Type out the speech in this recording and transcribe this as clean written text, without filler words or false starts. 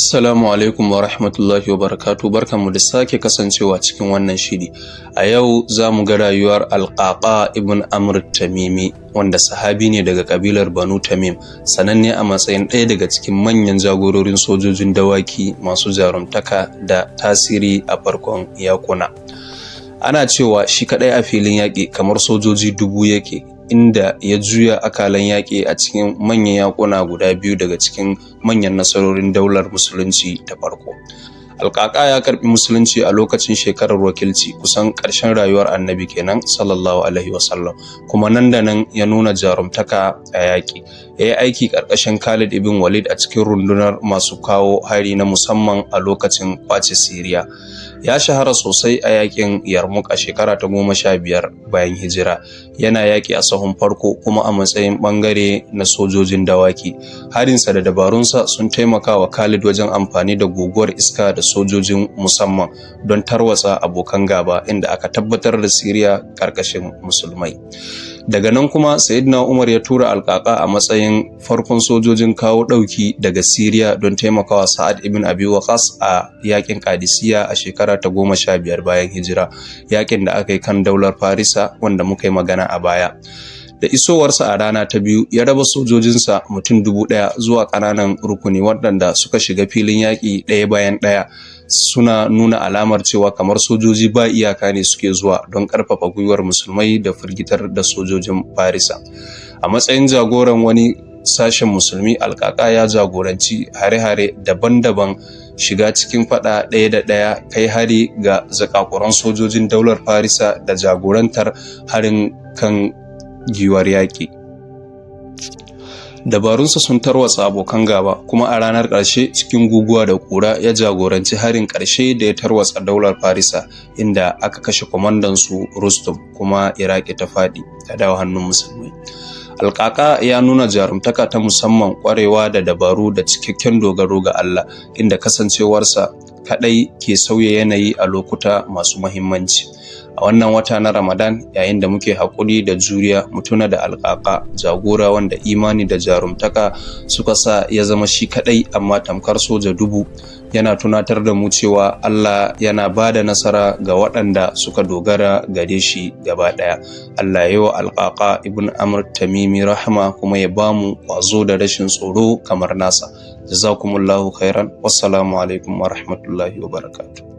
Assalamu alaikum wa rahmatullahi wa barakatuh. Barkanmu da sake kasancewa cikin wannan shiri. A yau za mu ga rayuwar Alƙaƙa ibn Amr Tamimi, wanda sahabi ne daga kabilar Banu Tamim, sananne a matsayin ɗaya daga cikin manyan jagororin sojojin dawaki masu jarumtaka da tasiri a farkon yakuna. Ana cewa shi kaɗai a filin yaƙi kamar sojoji 1000 yake, inda ya juya akalan yaƙi a cikin manyan yakuna guda biyu daga cikin manyan nasarorin daular Musulunci ta farko. Alƙaƙa ya karɓi Musulunci a lokacin shekarar wakilci, kusan ƙarshen rayuwar Annabi kenan, sallallahu alaihi wasallam, kuma nan da nan ya nuna jarumtaka a yaƙi. Ya yi aiki ƙarƙashin Khalid ibn Walid a cikin rundunar masu kawo hari na musamman a lokacin ƙwace Siriya. Ya shahara sosai a yaƙin Yarmouk a shekara ta 15 bayan hijira. Yana yaƙi a sahun farko kuma a matsayin ɓangare na sojojin dawaki. Harinsa da dabarunsa sun taimaka wa Khalid wajen amfani da guguwar iska da sojojin musamman don tarwatsa abokan gaba, inda aka tabbatar da Siriya ƙarƙashin Musulmai. Daga nan kuma Sayyidina Umar ya tura Alƙaƙa a matsayin farkon sojojin kawo ɗauki daga Siriya don taimakawa Sa'ad ibn Abi Waqas a yaƙin Qadisiyya a shekara ta 15 bayan hijira, yaƙin da aka yi kan daular Farisa wanda muka yi magana a baya. Da isowarsa a rana ta biyu, ya raba sojojinsa mutum 1000 zuwa ƙananan rukuni waɗanda suka shiga filin yaƙi ɗaya bayan ɗaya, suna nuna alamar cewa kamar sojoji ba iyaka ne suke zuwa, don ƙarfafa gwiwar Musulmai da firgitar da sojojin Farisa. A matsayin jagoran wani sashen Musulmi, Alƙaƙa ya jagoranci hare-hare daban-daban, shiga cikin fada ɗaya da ɗaya, kai hari ga zakakuran sojojin daular Farisa da jagorantar harin kan giwar yaƙi. Dabarunsa sun tarwatsa abokan gaba, kuma a ranar ƙarshe, cikin guguwa da ƙura, ya jagoranci harin ƙarshe da ya tarwatsa daular Farisa, inda aka kashe kwamandansu Rustum kuma Iraki ta faɗi ta dawo hannun Musulmai. Alƙaƙa ya nuna jarumtaka ta musamman, ƙwarewa da dabaru da cikakken dogaro ga Allah, inda kasancewarsa kaɗai ke sauya yanayi a lokuta masu muhimmanci. A wannan wata na Ramadan, yayin da muke haƙuri da juriya, mu tuna da Alƙaƙa, jagora wanda imani da jarumtaka suka sa ya zama shi kaɗai amma tamkar soja 1000. Yana tunatar da mu cewa Allah yana ba da nasara ga waɗanda suka dogara gare shi gaba ɗaya. Allah ya yi wa Alƙaƙa ibn Amr Tamimi rahama kuma ya ba mu ƙwazo da rashin tsoro kamar nasa. Jazakumullahu khairan. Wassalamu alaikum wa rahmatullahi wa barakatuh.